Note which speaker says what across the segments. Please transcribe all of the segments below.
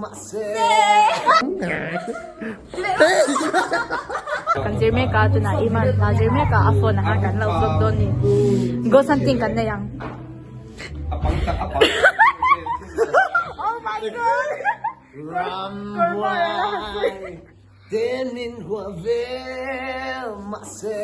Speaker 1: mahse.
Speaker 2: Kan zir mek a tunah Iman hla zir mek a a phone ah khan kan lo vlog dawn ni ghost hunting kan nei ang. Oh my god.
Speaker 1: Rambuai te min hua vel mahse.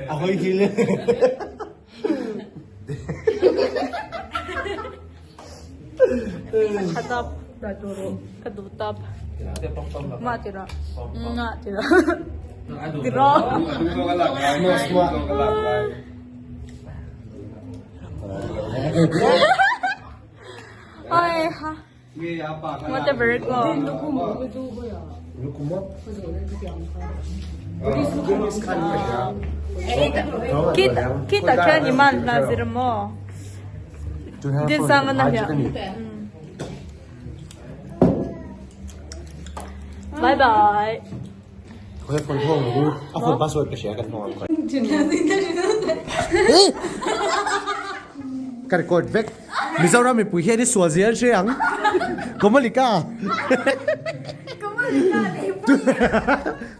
Speaker 1: A hawi hi le.
Speaker 2: Tap ka duh tap mah tira ngah tira tira. Ai ha. Whatever ko. Kita khian i man hla zir maw? Din sang an hian. Bye bye.
Speaker 1: Khoi phone thong ru. A phone password ka hria kan hmang ang khoi. Ka record vek. Mizoram mipui hian i sual zia an hre ang. Komalika.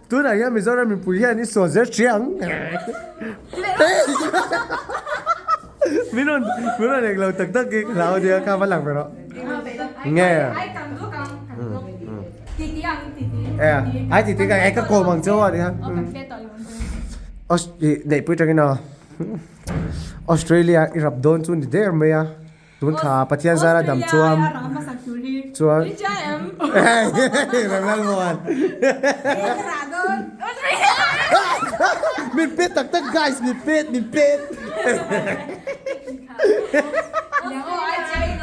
Speaker 1: Tunah hian Mizoram mipui hian i sual zia an hre ang. Min rawn min rawn eng lo tak tak hi ka hlau ania kha va lang ve rawh. Nge. E ai ti ti ka ai ka kawm ang chu ania. Aus neihpui tangin aw. Australia i rap dawn chu ni der mai a tun thla Pathian zara dam chuan chuan Remlalmuan min pet tak tak guys min pet min pet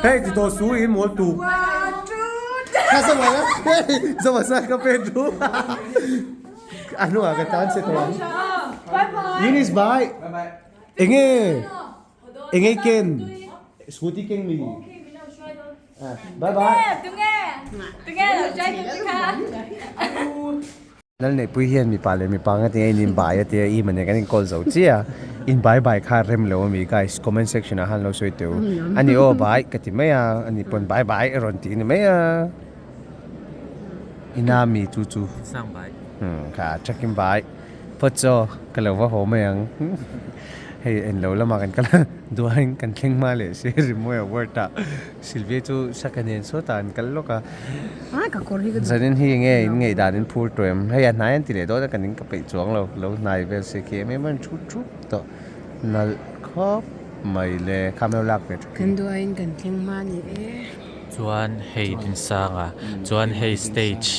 Speaker 1: hei ti tawh su in mawl tu kha sama hei sama sa ka pet tu A hnuah ka tan che tawh ang. Eunice bye. Enge enge ken scooty keng mi. Bye bye. Lalneihpui hian mipa leh mipa nga tinge in inbai a tia i mane kan in call zo chiah a in bai bai kha rem lo ami guys comment section ah khan lo sawi teu ani aw bai ka ti mai a ani pawn bai bai a rawn ti a ni mai a. Ina mi chu chu.
Speaker 3: Sang bai.
Speaker 1: Kha thakin bai. Phawt chaw ka lo va haw mai ang. Hei en lo lamah kan kal a duain kan thleng hma leh si Rimawi award ah Sylvia chu Saka nen sawtah an kal lawk a. Zanin hi enge in ngaih dan in phur tawh em? Hei a hnai an ti leh dawn a kan in ka peih chuang lo. Lo hnai vel se khi em em a an thu thup tawh. Nalh khawp mai le kha hmel lak ve thakin.
Speaker 4: Kan duain kan thleng hma ni e.
Speaker 3: Chuan hei Dinsanga, chuan hei stage,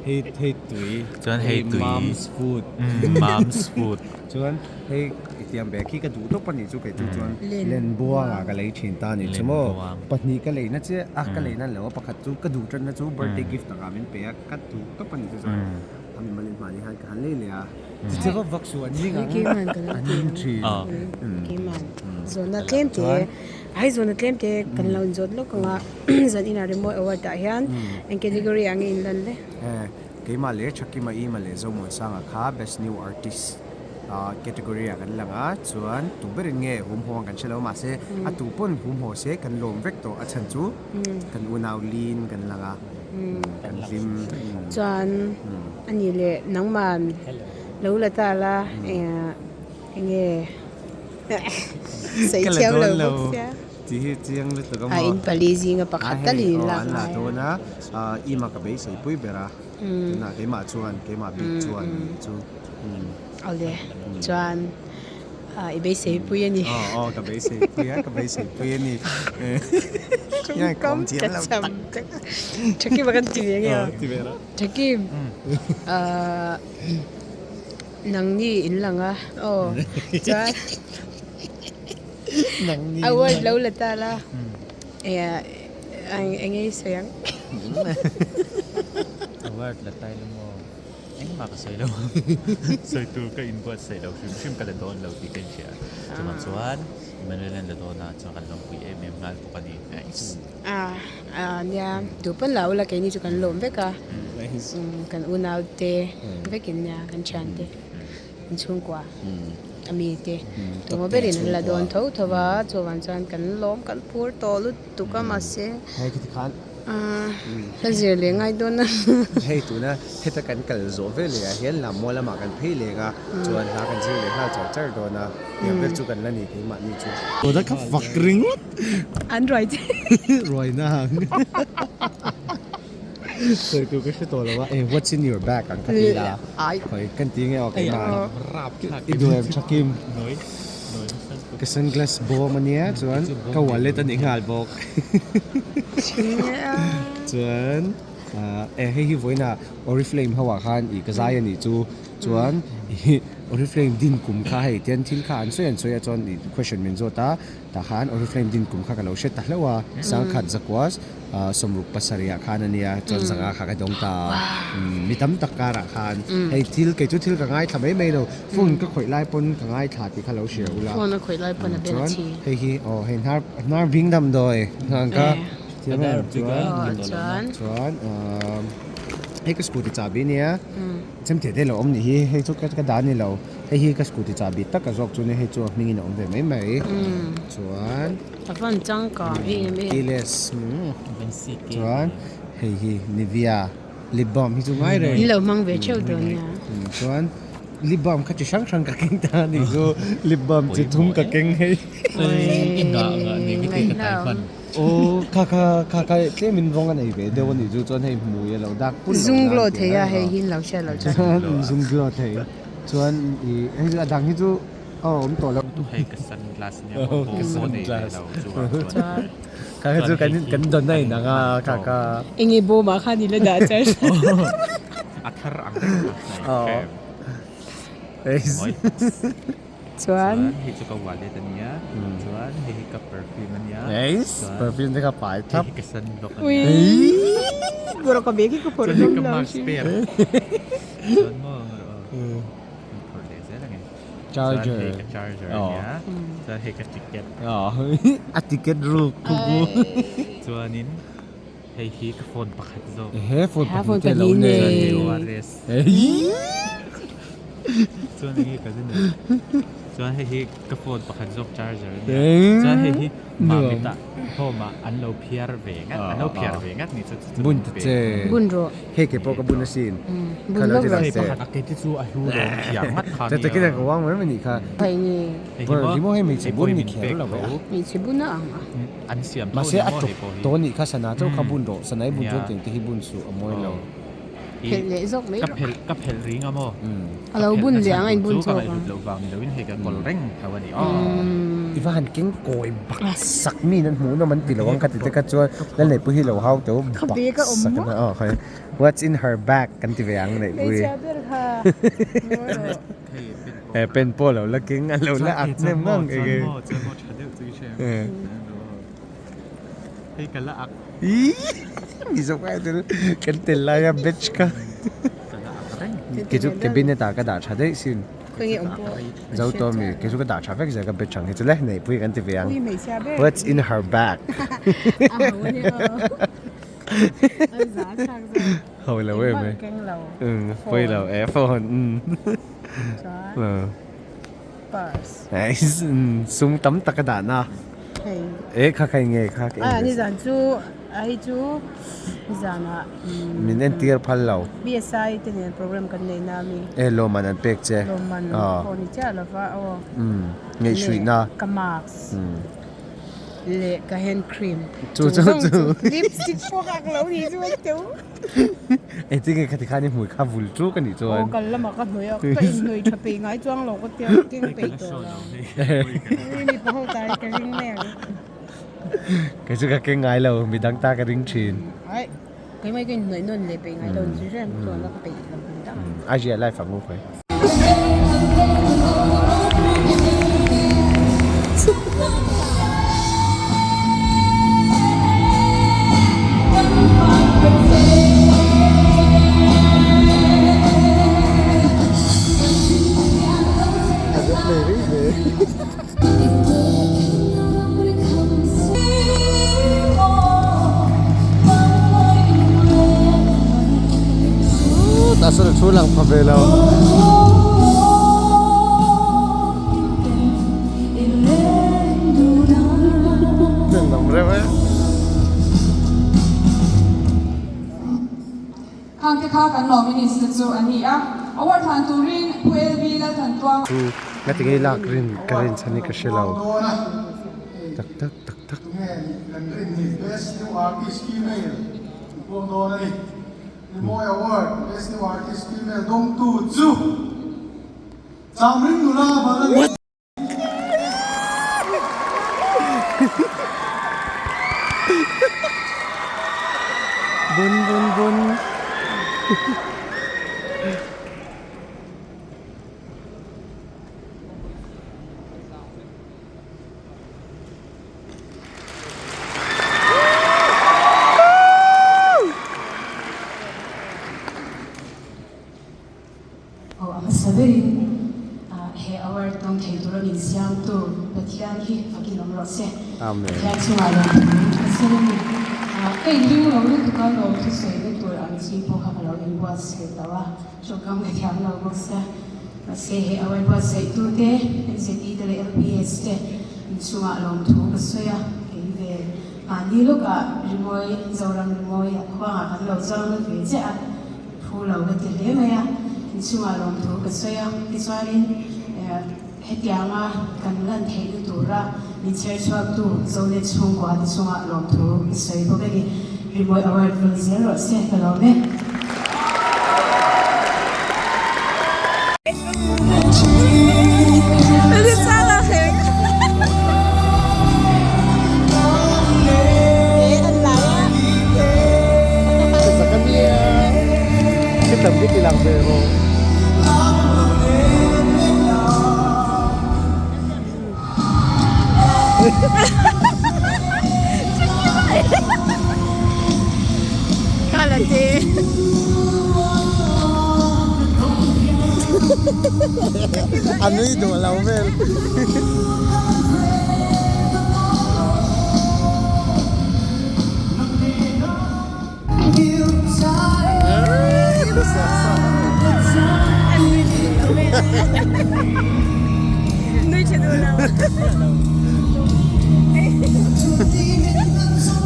Speaker 1: hei hei tui,
Speaker 3: chuan hei tui,
Speaker 1: mom's food,
Speaker 3: mom's food,
Speaker 1: chuan hei i tiang bag hi ka duh tawp a nih chu kei chu chuan Lenbuanga ka lei thin ta a nih chu maw, pahnih ka leina chiah a ka leina lo a pakhat chu ka duh tanna chu birthday gift takah min pe a ka duh tawp a nih chu chuan a mi malin hmani khan ka han lei leh a chi vak vak suh an ning ang an ning thin.
Speaker 4: Keiman zawhna tlem te Ai zawhna tlem te kan lo inzawt lawk ang a, zan inah Rimawi Award ah hian eng category ah nge in lan le?
Speaker 1: Keimah leh Thakima Ima leh Zomuansanga kha Best New Artist category ah kan lang a, chuan tu berin nge hum haw ang kan hre lo mahse a tu pawn hum haw se kan lawm vek tawh a chhan chu kan unau lin kan lang a, kan hlim.
Speaker 4: Chuan ani leh nangman lo la ta la eng nge? Sawi thiam lo bawk sia.
Speaker 1: Ti hi chiang lutuk a maw.
Speaker 4: A in pali zinga pakhat tal in lak
Speaker 1: ngai. An la dawn a, ima ka beisei pui ber a. Tunah keimah chuan, keimah bik chuan chu.
Speaker 4: Awle, chuan i beisei pui a ni.
Speaker 1: Aw aw ka beisei pui a, ka beisei pui a ni.
Speaker 4: Tawngkam ka cham. Thakim a kan ti ve nge a?
Speaker 1: Ti ve la.
Speaker 4: Thakim, Nangni in lang a aw chuan award lo la ta la eng nge i sawi ang.
Speaker 3: Award la ta ila maw engmah ka sawi lo sawi tur ka inbuatsaih lo hrim hrim ka la dawn lo tih ka inhria chuvang chuan. Emmanuel an la dawn a chuan kan lawmpui em em nghal bawk a ni. Nice.
Speaker 4: A a nia duh pawn la ula keini chu kan lawm vek a kan unau te vekin nia kan thian te kan chhungkua a mi te tumaw berin an la dawn tho tho va chuvang chuan kan lawm kan phur tawh lutuk a mahse Ka zir leh ngai dawn a.
Speaker 1: Hei tuna heta kan kal zawh ve leh ah hian Lammual lamah kan phei leng a, chuan hla kan zir leh nghal char char dawn a, tiang vel chu kan la ni keimahni chu. Tuna ka fak ringawt.
Speaker 4: An ruai che.
Speaker 1: Ruai na ang. Sawi tur ka hre tawh lo a, eh what's in your bag ang ka ti la. Khawi kan ti nge aw keimah. I duh em Thakim? Ka sunglass bawm a nia chuan ka wallet a ni nghal bawk. Chuan eh hei hi vawiinah Oriflame ho ah khan ih ka zai a nih chu chuan ih Oriflame din kum kha hei tian thil kha an sawi a chuan ih question min zawt a tah khan Oriflame din kum kha ka lo hre ta hlauh a sangkhat zakua sawmruk pasarih ah khan a nia chuan zanga kha ka dawng ta a mi tam tak karah khan hei thil kei chu thil ka ngaithla mai mai lo phone ka khawih lai pawn ka ngaithla tih kha lo hria ula
Speaker 4: phone a khawih lai pawn a bel a thi
Speaker 1: hei hi aw hei hnar hnar bing damdawi hnar ka thiam em chuan chuan hei ka scooty chahbi ania chemte te lo awm nih hi hei chu ka dah a ni lo hei hi ka scooty chahbi tak a zawk chu nia hei chu a hmingin a awm ve mai mai chuan.
Speaker 4: A van changkang em em.
Speaker 1: Keyless chuan hei hi Nivea lip balm hi chu ngai reng.
Speaker 4: In lo hmang ve theuh dawn nia.
Speaker 1: Chuan lip balm kha chi hrang hrang ka keng ta a nih chu lip balm chi thum ka keng hei. Aw kha kha kha kha tlem in rawng a nei ve deuh a nih chu chuan hei hmui a lo dak pun lo
Speaker 4: Zung glow thei a hei hi in lo hriat loh chuan.
Speaker 1: Chuan zung glow thei chuan ih hei chu a dang hi chu. Aw awm tawh lo.
Speaker 3: Hei ka sunglass nia maw ka sunglass chuan
Speaker 1: kha kha chu kan kan dawn a inang a kha kha.
Speaker 4: Enge bawm ah khan i la dah char.
Speaker 3: A thar ang reng a
Speaker 4: Chuan
Speaker 3: hei chu ka wallet ania chuan hei hi ka perfume ania
Speaker 1: Nice perfume te kha pai thlap.
Speaker 3: Hei hi ka sunblock ania.
Speaker 4: Ui ka bag hi ka phawrh hlawm
Speaker 3: Chuan hei ka
Speaker 4: lo
Speaker 3: mask pair. Chuan maw phawrh leh zel ange.
Speaker 1: Charger.
Speaker 3: Chuan hei ka charger ania. Chuan hei ka ticket.
Speaker 1: A ticket ruk khuku.
Speaker 3: Chuanin hei hi ka phone pakhat zawk.
Speaker 1: Ehe phone pahnih te lo nei.
Speaker 3: Chuan hei ORS. Chuan enge ka la nei. Chuan hei hi ka phone pakhat zawk charger ania. Chuan hei hi Mamita home ah an lo phiar ve ngat. An lo phiar ve ngat ni chu chu chu.
Speaker 1: Bun ta che.
Speaker 4: Bun rawh.
Speaker 1: Hei ke pawh ka bun asin.
Speaker 4: Bun lawk rawh.
Speaker 3: Hei pakhat a ke te chu a hlu lawm thiam ngat kha nia.
Speaker 1: Chata kina ka wang mai mai nih kha.
Speaker 4: Hei ni.
Speaker 1: Hi maw hei hmeichhe bun ni kher lo ve a.
Speaker 4: Hmeichhe bun a ang a.
Speaker 3: An siam tho
Speaker 1: Mahse
Speaker 3: ni
Speaker 1: a
Speaker 3: maw
Speaker 1: tuk
Speaker 3: hei pawh hi.
Speaker 1: tawh nih kha sana chauh kha bun rawh. Sana i bun chuan tiang te hi bun suh a mawi lo.
Speaker 4: Phelh leh zawk mai
Speaker 3: rawh. Ka phelh ring a maw?
Speaker 4: A lo bun leh ang a in bun
Speaker 3: chawk ang. Chu ka ngaihhlut loh vang ni loin hei ka kawl reng tho a ni aw.
Speaker 1: I va han keng kawi bak sak mi nan hmuh nawm an ti lo ang ka ti te kha chuan Lalneihpui hi lo hau teuh bak sak a aw khawi what's in her bag kan ti ve ang Neihpui. He pen pawh lo la keng a lo la ak hnem ngang enge.
Speaker 3: Hei ka la ak.
Speaker 1: Ih Mizo ngai tel kan tel lai a batch kha.
Speaker 3: Ka la ak reng.
Speaker 1: Kei chu cabinet ah ka dah tha daih sin.
Speaker 4: Khawi nge awm pawh.
Speaker 1: Zo tawh mi kei chu ka dah tha vek zel ka batch ang hi chu le neihpui kan ti ve ang. What's in her bag?
Speaker 4: A ho a nia aw. A za thlak zawk.
Speaker 1: Ho lo em e. Pawi lo e phone.
Speaker 4: Chuan. Purse.
Speaker 1: Nice. Sum tam tak a dah na.
Speaker 4: Hei.
Speaker 1: E kha kha nge kha ka
Speaker 4: Ah, nizan chu a hei chu nizan ah
Speaker 1: Min en tir phal lo.
Speaker 4: BSI te nen program kan nei na mi.
Speaker 1: E lawmman an pek che.
Speaker 4: Lawmman pawh ni chiah lova aw.
Speaker 1: Ngaihhruih na.
Speaker 4: Ka mask. Leh ka hand cream.
Speaker 1: Chu chu chu.
Speaker 4: Lipstick pawh ka ak lo ni chu an teuh.
Speaker 1: Engtin nge khati khan i hmui kha vul chu ka nih chuan.
Speaker 4: Aw kal lamah ka hnawih a, ka inhnawih tha peih ngai chuang lo ka tia ka keng peih tawh lo. Ui mipa ho ta hi ka ring mai ang.
Speaker 1: Kei chu ka keng ngai lo, midang ta ka ring thin.
Speaker 4: Ai, keimah hi ka inhnawih nawn leh peih ngai lo ni chu rem chuan a ka peih lo hmun dang.
Speaker 1: IG ah live ang u khawi. pha ve lo. Ninawm reuh e.
Speaker 5: Khangte kha kan nominees te chu a ni a, award hlan turin Pu LB Lalthantuanga.
Speaker 1: Chu ngati ngei lak rin ka rin chhan hi ka hre lo tak tak tak tak. What? Bun bun bun.
Speaker 6: Aw a hmasa berin he award dawng thei tura min siamtu Pathian hi fakin awm rawh se. Pathian chungah lawmthu ka sawi a ni. Ka inring lo lutuk a, lawmthu sawina tur ang chi pawh kha ka lo inbuatsaih lo a, tawngkam ka thiam lo bawk sia. Mahse he award buatsaih-tute, NZE te leh LPS te inchungah lawmthu ka sawi a, kei ve mahni lawkah rimawi, Zoram rimawi a khuangah kan lo chuang lut ve chiah a. Thu lo ka ti hle mai a, inchungah lawmthu ka sawi a, tichuanin hetianga kan lan theihna tura min chher chhuaktu Zonet chhungkua te chungah lawmthu ka sawi bawk a ni. Rimawi award vul zel rawh se, ka lawm e.
Speaker 1: A nui duh lo vel.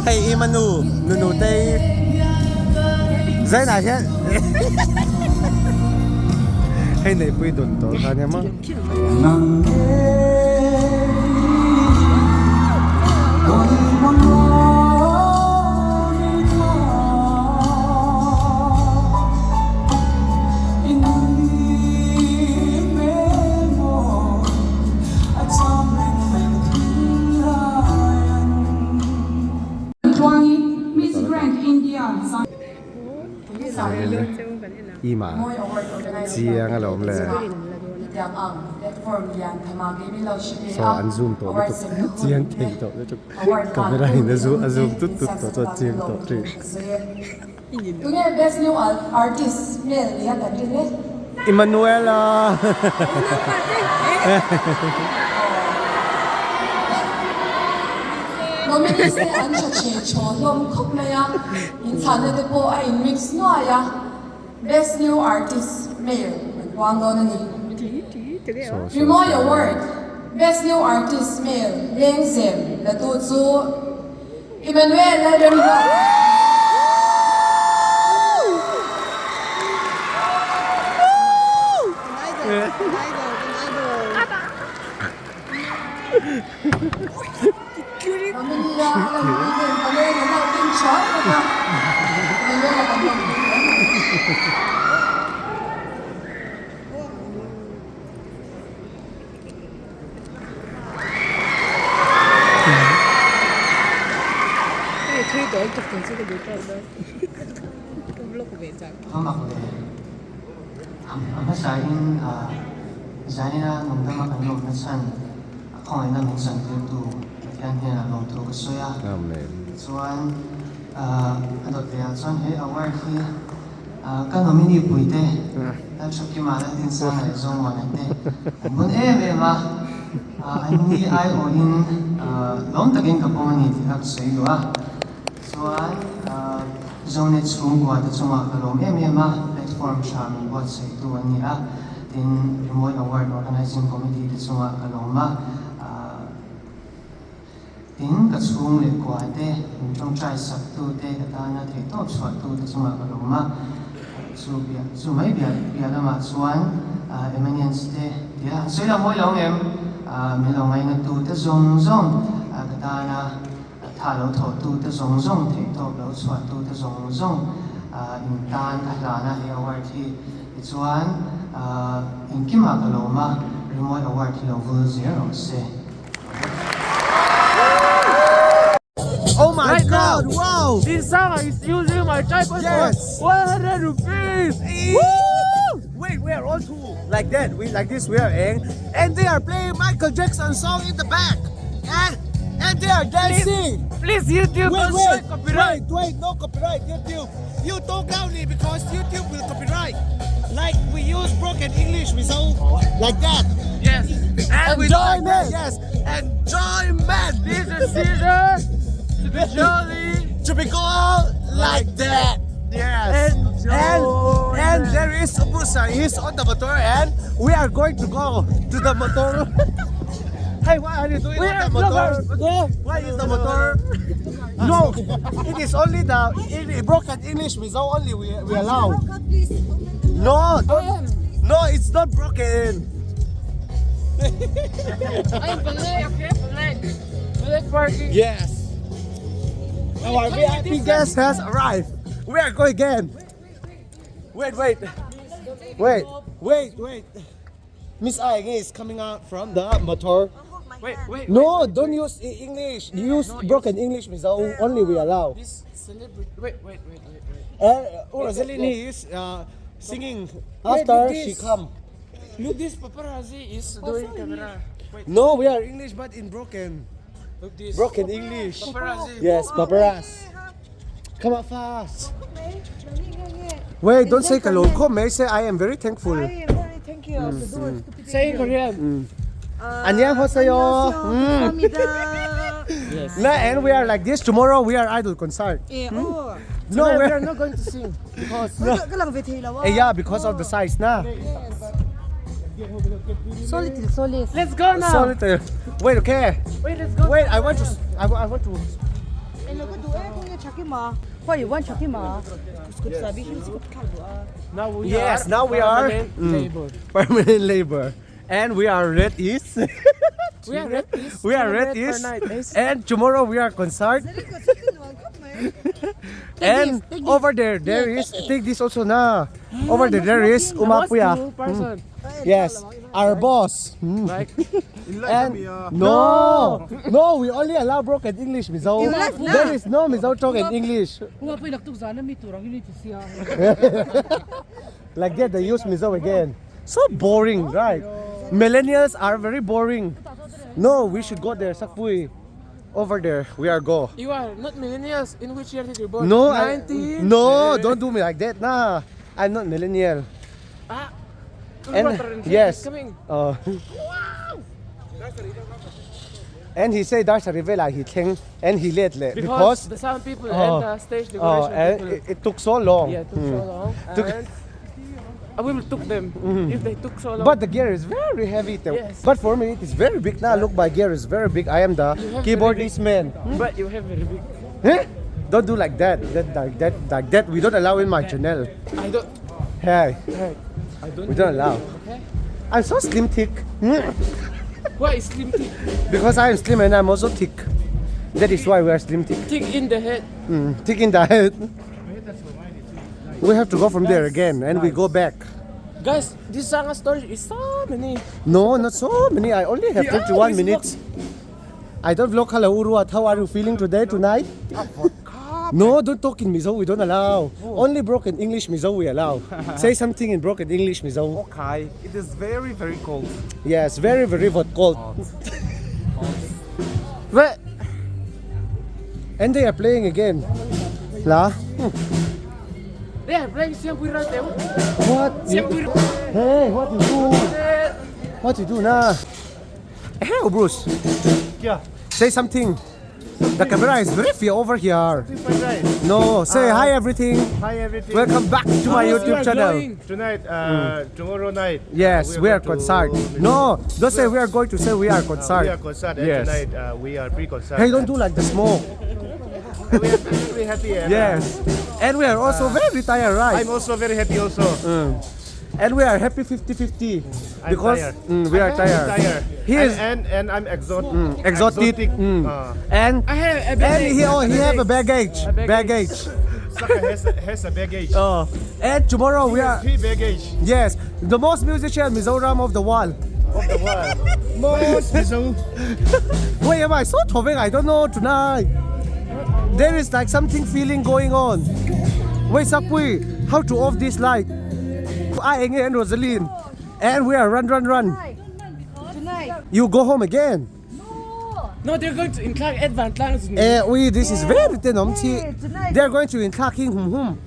Speaker 1: Hei i manu nunu tei zainah hian hei neihpui dun tawh kha nia maw. Ima chiang a lawm le. Saw an zoom tawh lutuk chiang thei tawh lutuk camera in a zoom a zoom tut tut tawh chuan chiang tawh thin. Emmanuela.
Speaker 5: Inchhana te pawh a in mix nuai a, Best New Artist Male an puang dawn a ni. Rimawi Award, Best New Artist Male Lengzem la tu chu Emmanuel Lalremruata.
Speaker 7: A khawngaihna min chantirtu Pathian hnenah lawmthu ka sawi a. Tichuan, a dawt lehah chuan he award hi ka nominee puite Lalthakima, Laldinsanga leh Zomuana te an bun em em a. An ni aiawhin lawm takin ka pawm a ni tih kha ka sawi duh a. Chuan, Zonet chhungkua te chungah ka lawm em em a. platform tha min buatsaihtu an ni a, tin Rimawi Award Organising Committee te chungah ka lawm a, tin ka chhung leh kuai te, min tawngtai saktu te, ka tana theihtawp chhuahtu te chungah ka lawm a, chu piah chu mai piah piah lamah chuan Emanians te tia han sawi lo mawi lo ang em? Min lo ngainatu te zawng zawng ka tana Tha lo thawhtute zawng zawng, theihtawp lo chhuahtute zawng zawng in tan ka hlan a he award hi. Tichuan, engkimah ka lawm a, Rimawi Award hi lo vul zel rawh se.
Speaker 1: Oh my god! Wow!
Speaker 8: This song is using my tripod
Speaker 1: Yes.
Speaker 8: for 100 rupees.
Speaker 1: Woo! Wait, we are all two like that. We like this. We are ang, and they are playing Michael Jackson song in the back, and and they are dancing.
Speaker 8: Please, YouTube,
Speaker 1: Wait,
Speaker 8: don't
Speaker 1: wait,
Speaker 8: show copyright.
Speaker 1: wait, wait, no copyright, YouTube. You talk loudly because YouTube will copyright. Like we use broken English, we so like that.
Speaker 8: Yes. And we don't
Speaker 1: Enjoyment, yes, enjoyment.
Speaker 8: This is season to be jolly.
Speaker 1: To be called like that. Yes. And and there is Brusa. He's on the motor, and we are going to go to the motor. hey, why are you doing
Speaker 8: We
Speaker 1: on
Speaker 8: are
Speaker 1: the motor?
Speaker 8: vloggers.
Speaker 1: Why is the motor? No, it is only the in, broken English without only we, we allow. No, don't, no, it's not broken.
Speaker 8: I'm black, okay, black. Black parking.
Speaker 1: Yes. Our VIP guest has arrived. We are going again. Wait, wait. Wait, wait, wait. Miss Aing is coming out from the motor.
Speaker 8: Wait, wait.
Speaker 1: No, don't use English. Use broken English, Miss Only we allow.
Speaker 8: This celebrity. Wait, wait, wait, wait, wait.
Speaker 1: Rosalini is singing after she come.
Speaker 8: Look, this paparazzi is doing camera. Wait,
Speaker 1: No, we are English, but in broken,
Speaker 8: look this.
Speaker 1: broken English.
Speaker 8: Paparazzi.
Speaker 1: Yes, paparazzi. Come up fast. Wait, don't say kaloko. May say I am very thankful.
Speaker 2: Thank you.
Speaker 8: Say in Korean.
Speaker 1: 안녕하세요.
Speaker 8: Yes.
Speaker 1: Na, and we are like this. Tomorrow we are idol concert.
Speaker 2: Oh.
Speaker 1: No,
Speaker 8: we
Speaker 1: we
Speaker 8: are not going to sing because
Speaker 1: Eh, yeah, because of the size, na.
Speaker 2: Solid, solid.
Speaker 8: let's go now.
Speaker 1: Solitaire. Wait, okay.
Speaker 8: Wait, let's go.
Speaker 1: Wait, I want to. I, I want to.
Speaker 8: Now we
Speaker 1: Yes,
Speaker 8: are
Speaker 1: now we are
Speaker 8: permanent labor.
Speaker 1: Permanent labor, and we are red is.
Speaker 8: We are red is.
Speaker 1: We are red
Speaker 8: per
Speaker 1: is.
Speaker 8: night. Yes.
Speaker 1: And tomorrow we are concert. And over there, there is. Take this also na. Over there, there is Umapuya.
Speaker 8: Two person.
Speaker 1: Yes, our boss.
Speaker 8: Like
Speaker 1: And no, no, we only allow broken English, Mizo. There is no Mizo talk in English. Like that, they use Mizo again. So boring, right? Millennials are very boring. No, we should go there, Sakpui. Over there, we are go.
Speaker 8: you are not millennials. In which year did you born?
Speaker 1: No, I,
Speaker 8: 19.
Speaker 1: no, don't do me like that. Nah, I'm not millennial.
Speaker 8: Ah.
Speaker 1: And yes.
Speaker 8: Coming.
Speaker 1: And he said that's a reveal he think and he late le
Speaker 8: Because,
Speaker 1: because,
Speaker 8: the sound people
Speaker 1: Oh.
Speaker 8: and the stage
Speaker 1: oh,
Speaker 8: decoration
Speaker 1: and
Speaker 8: people.
Speaker 1: it took so long.
Speaker 8: yeah, it took so long.
Speaker 1: Took-
Speaker 8: And we will took them if they took so long.
Speaker 1: But the gear is very heavy. Though.
Speaker 8: Yes.
Speaker 1: But for me, it is very big now. Look, my gear is very big. I am the
Speaker 8: You have
Speaker 1: keyboardist man.
Speaker 8: But you have very big.
Speaker 1: Huh? Don't do like that. That like that like that. We don't allow in my channel.
Speaker 8: I don't.
Speaker 1: Hey,
Speaker 8: Hey, I don't.
Speaker 1: we don't allow.
Speaker 8: Okay.
Speaker 1: I'm so slim thick.
Speaker 8: Why is slim thick?
Speaker 1: Because I am slim and I'm also thick. That is why we are slim thick.
Speaker 8: Thick in the head.
Speaker 1: Thick in the head. We have to go from there again and we go back.
Speaker 8: Guys, this Sanga story is so many.
Speaker 1: No, not so many. I only have
Speaker 8: Yeah,
Speaker 1: 21
Speaker 8: we
Speaker 1: minutes. I don't vlog hello Uruat. How are you feeling today, tonight? No, don't talk in Mizo. We don't allow. Only broken English Mizo we allow. Say something in broken English Mizo.
Speaker 9: Okay, it is very, very cold.
Speaker 1: Yes, very, very hot cold.
Speaker 8: Wait.
Speaker 1: And they are playing again. La?
Speaker 8: They are playing Siam right there.
Speaker 1: What? Hey, what you do? What you do now? Hey, Bruce.
Speaker 9: Yeah.
Speaker 1: Say something. The camera is very fear over here. No, say hi everything.
Speaker 10: Hi everything.
Speaker 1: Welcome back to my YouTube channel.
Speaker 10: Tonight, uh, tomorrow night.
Speaker 1: Yes, we are concert. No, don't say we are going to say we are concert.
Speaker 10: we are concert and
Speaker 1: Yes.
Speaker 10: tonight we are pre-concert.
Speaker 1: Hey, don't do like the smoke.
Speaker 10: we are very happy. And,
Speaker 1: Yes. And we are also very tired, right?
Speaker 10: I'm also very happy also.
Speaker 1: And we are happy 50-50
Speaker 10: I'm
Speaker 1: because
Speaker 10: tired.
Speaker 1: we are
Speaker 10: I'm
Speaker 1: tired.
Speaker 10: tired.
Speaker 1: He is
Speaker 10: and, and, and I'm exotic.
Speaker 1: exotic.
Speaker 10: Exotic.
Speaker 1: And
Speaker 8: I have a
Speaker 1: and
Speaker 8: baggage.
Speaker 1: he oh, he have a baggage. Baggage.
Speaker 10: Saka has, has a baggage.
Speaker 1: Oh. And tomorrow we are
Speaker 10: Three baggage
Speaker 1: yes, the most musician Mizoram of the world.
Speaker 10: of the world. Most Mizo.
Speaker 1: Wait, am I so talking? I don't know tonight. There is like something feeling going on. Wait, Sapui, how to off this light? I and Rosaline. And we are run, run, run.
Speaker 4: Tonight.
Speaker 1: You go home again.
Speaker 8: No, they're going to in Clark Advance Lang.
Speaker 1: Eh, we this is very tenom chi.
Speaker 4: tonight.
Speaker 1: They are going to in Clarking hum hum.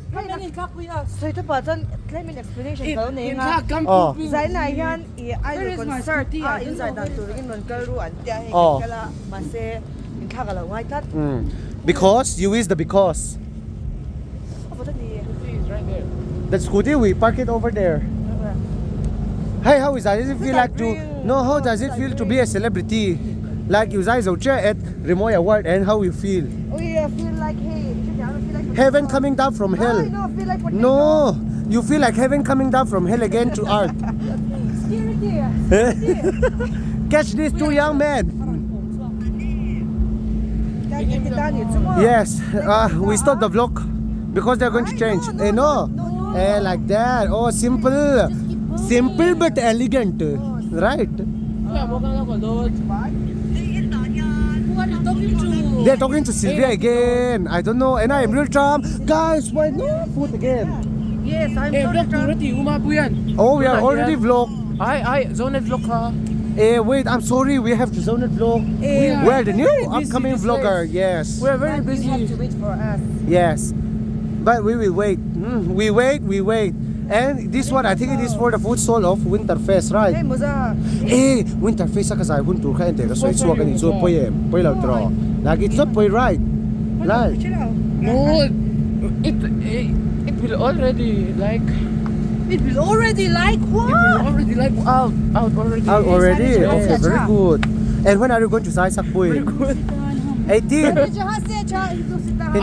Speaker 4: Soi ta pa chuan tlem in explanation ka lo nei
Speaker 8: In
Speaker 4: nga.
Speaker 8: Clark come
Speaker 1: Oh.
Speaker 4: Zaina hian i idol concert a in zai dan tur in rawn kal ru an tia hei
Speaker 1: Oh.
Speaker 4: kan kal a mahse in thlak a lo ngai tlat.
Speaker 1: Because you is the because.
Speaker 4: A vawt a ni.
Speaker 1: The scooty we park it over there. Hey, how is that? Does it feel like to no? How does it feel to be a celebrity? Like you guys out at Rimoy Award and how you feel?
Speaker 4: Oh yeah, I feel like hey, I feel like
Speaker 1: Heaven coming down from hell.
Speaker 4: No, I feel like potato.
Speaker 1: No, you feel like heaven coming down from hell again to earth.
Speaker 4: Security.
Speaker 1: Catch these two young men. Yes, we stop the vlog because they're going to change. Eh, no. Eh, like that. Oh, simple. Simple but elegant. Right? They're talking to Sylvia again. I don't know. And I am real charm. Guys, why no food again?
Speaker 4: Yes, I'm
Speaker 8: Eh,
Speaker 4: so
Speaker 8: vlog tur ati uma puyan.
Speaker 1: Oh, we are already vlog.
Speaker 8: Ai ai zone vlog ha.
Speaker 1: Eh, wait, I'm sorry. We have to zone it vlog.
Speaker 8: Eh,
Speaker 1: we are the new
Speaker 8: very busy
Speaker 1: upcoming
Speaker 8: these
Speaker 1: vlogger.
Speaker 8: days.
Speaker 1: Yes.
Speaker 8: We are very busy.
Speaker 4: You have to wait for us.
Speaker 1: Yes. But we will wait. We wait, we wait. And this one, I think it is for the food stall of Winterfest, right?
Speaker 4: Hey, Moza.
Speaker 1: Eh, Winterfest ka zai hun tur kha ente ka soi chua ka ni chu poi em, poi lo tro. Like it's not poi right. Like
Speaker 8: No, it it will already like
Speaker 4: It will already like what?
Speaker 8: it will already like out out already.
Speaker 1: out already. Okay, very good. And when are you going to Sai Sakpui?
Speaker 8: Very good.
Speaker 1: 18.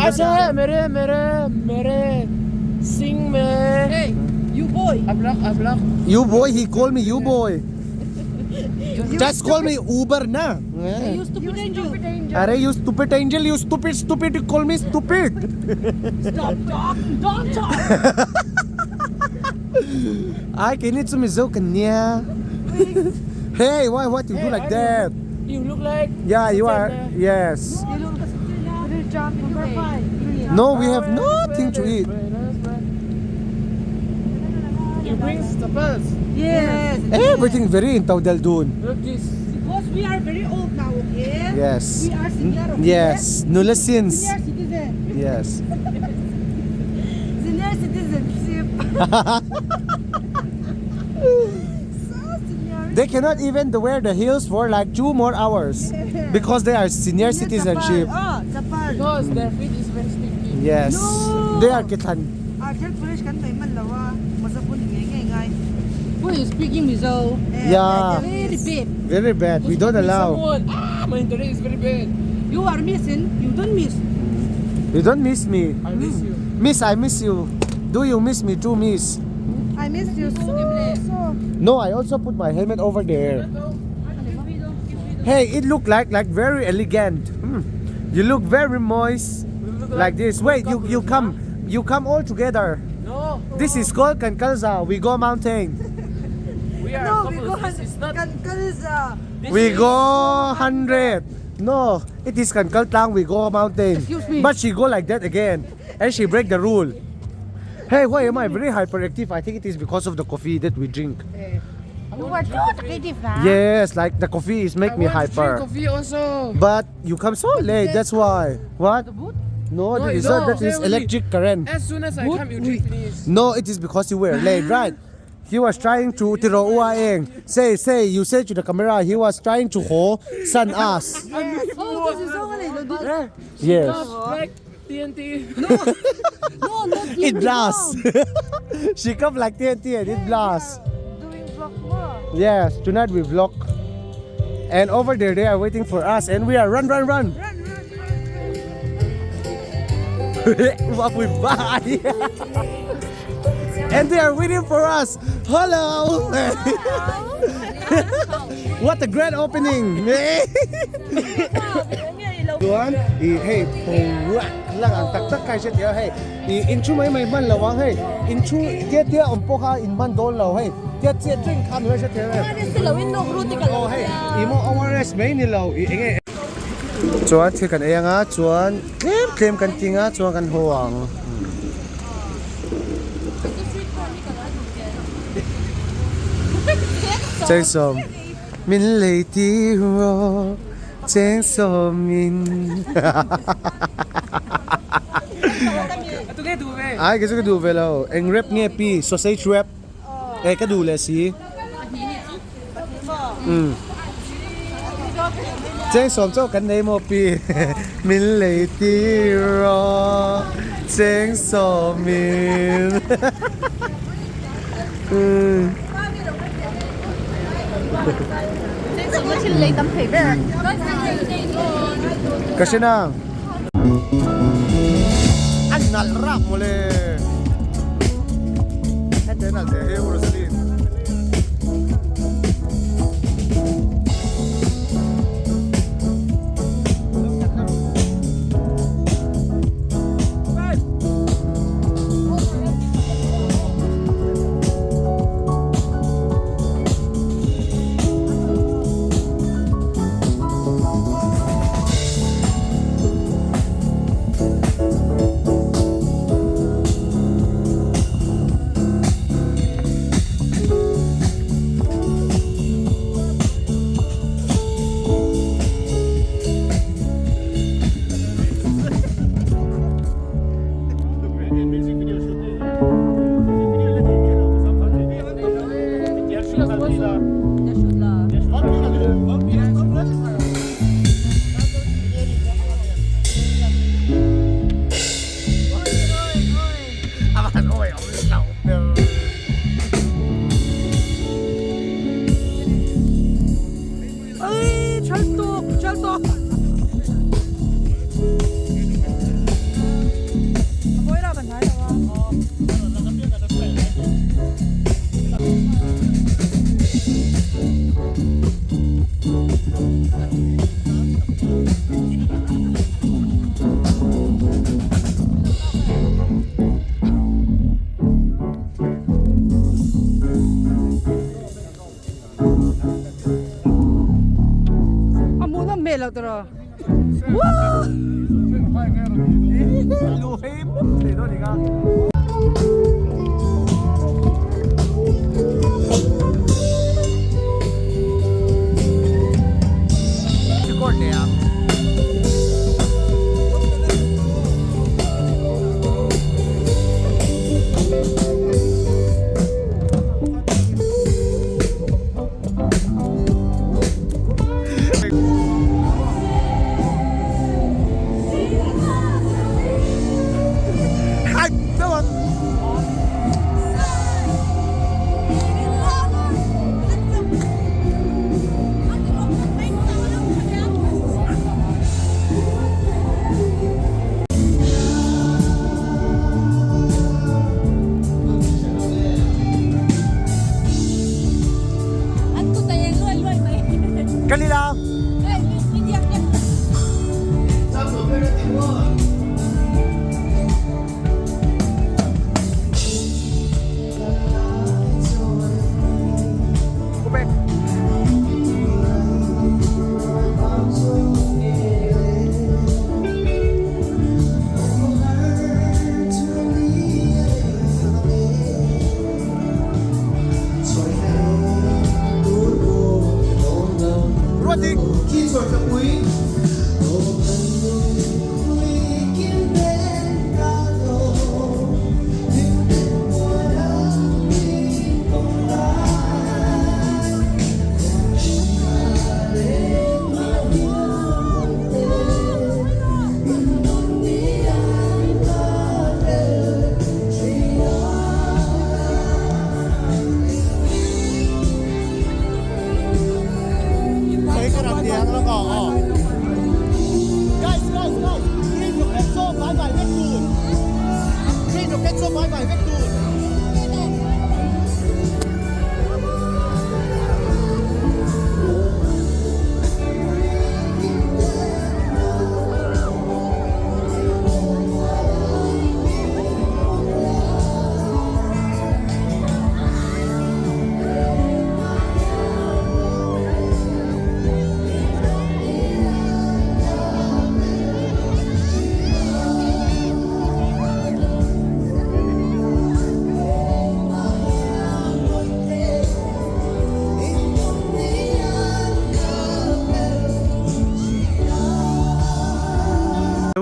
Speaker 8: अच्छा मेरे मेरे मेरे सिंग में
Speaker 4: Hey, you boy.
Speaker 8: अबलक अबलक
Speaker 1: You boy, he called me you boy. Just call me Uber na.
Speaker 4: You stupid angel.
Speaker 1: Arey, you stupid angel, you stupid, stupid, you call me stupid.
Speaker 4: Stop talking. Don't talk.
Speaker 1: I can eat some kanya. Hey, why what you do like that?
Speaker 8: You look like
Speaker 1: Yeah, you are. Yes. No, we have nothing to eat.
Speaker 8: You bring chappals.
Speaker 4: Yes.
Speaker 1: Everything very in Taudeldun.
Speaker 8: Look this.
Speaker 4: Because we are very old now, okay?
Speaker 1: Yes.
Speaker 4: We are senior, okay?
Speaker 1: Yes. Nula sins.
Speaker 4: Senior citizen.
Speaker 1: Yes.
Speaker 4: Senior citizenship. So senior.
Speaker 1: They cannot even wear the heels for like 2 more hours because they are senior citizenship.
Speaker 4: Oh, chapal.
Speaker 8: Because their feet is very sticky.
Speaker 1: Yes.
Speaker 4: No.
Speaker 1: They are kitan.
Speaker 4: Ah, gel polish kan may man lawa. Masapun ngai ngai ngai.
Speaker 6: Who is speaking Mizo?
Speaker 1: Yeah.
Speaker 6: Very bad.
Speaker 1: Very bad. We don't allow.
Speaker 8: Someone. Ah, my internet is very bad.
Speaker 6: You are missing. You don't miss.
Speaker 1: You don't miss me.
Speaker 8: I miss you.
Speaker 1: Miss, I miss you. Do you miss me too, miss?
Speaker 4: I miss you so so.
Speaker 1: No, I also put my helmet over there. Hey, it looked like very elegant. You look very moist. Like this. Wait, you come all together.
Speaker 8: No.
Speaker 1: This is called Kankalza. We go mountain.
Speaker 8: We are
Speaker 4: No, we go
Speaker 8: couples. This is not.
Speaker 4: Kankalza.
Speaker 8: This
Speaker 1: We
Speaker 8: is,
Speaker 1: go 100. No, it is Kankaltang. We go mountain.
Speaker 6: Excuse me.
Speaker 1: But she go like that again, and she break the rule. Hey, why am I very hyperactive? I think it is because of the coffee that we drink.
Speaker 6: You are too talkative, huh?
Speaker 1: Yes, like the coffee is make
Speaker 8: I
Speaker 1: me
Speaker 8: want to drink
Speaker 1: hyper.
Speaker 8: coffee also.
Speaker 1: But you come so late, that's why. What? No, that
Speaker 8: No,
Speaker 1: is
Speaker 8: no.
Speaker 1: not, that is electric current.
Speaker 8: As soon as I come, you drink finish.
Speaker 1: No, it is because you were late, right? He was trying to tiro ua eng. Say, you say to the camera, he was trying to ho san us.
Speaker 4: Oh, this is so
Speaker 1: Yes.
Speaker 8: Like TNT.
Speaker 6: No, no, not
Speaker 1: It blasts. She come like TNT and it blasts.
Speaker 2: Doing vlog mo.
Speaker 1: Yes, tonight we vlog. And over there they are waiting for us and we are run run run.
Speaker 2: Run, run, run, run.
Speaker 1: What we buy. And they are waiting for us. Hello. What a grand opening. Chuan i hei boruak lang ang tak tak kai hriat nia hei i inchu mai mai hman lo ang hei inchu tia tia awm pawh kha in hman dawn lo hei tia chiah drink kha nula hriat theih em aw hei i maw ORS mai ni lo i enge chuan thil kan ei anga chuan tlem tlem kan ti anga chuan kan haw ang. Chainsawm min lei tir rawh chainsawm min Ai kei chu ka duh ve lo eng wrap nge pi sausage wrap e ka duh leh si umm chainsawm chauh kan nei maw pi min lei tir rawh chainsawm min Ka hre nang. An nalh rap mawle. Hete nalh zia hi Rosaline.
Speaker 8: A hmuhnawm hmel loh tawh rawh.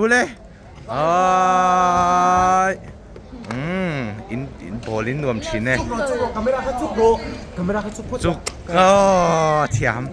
Speaker 11: Ule ai umm in in ball in nuam thin e chuk aw thiam.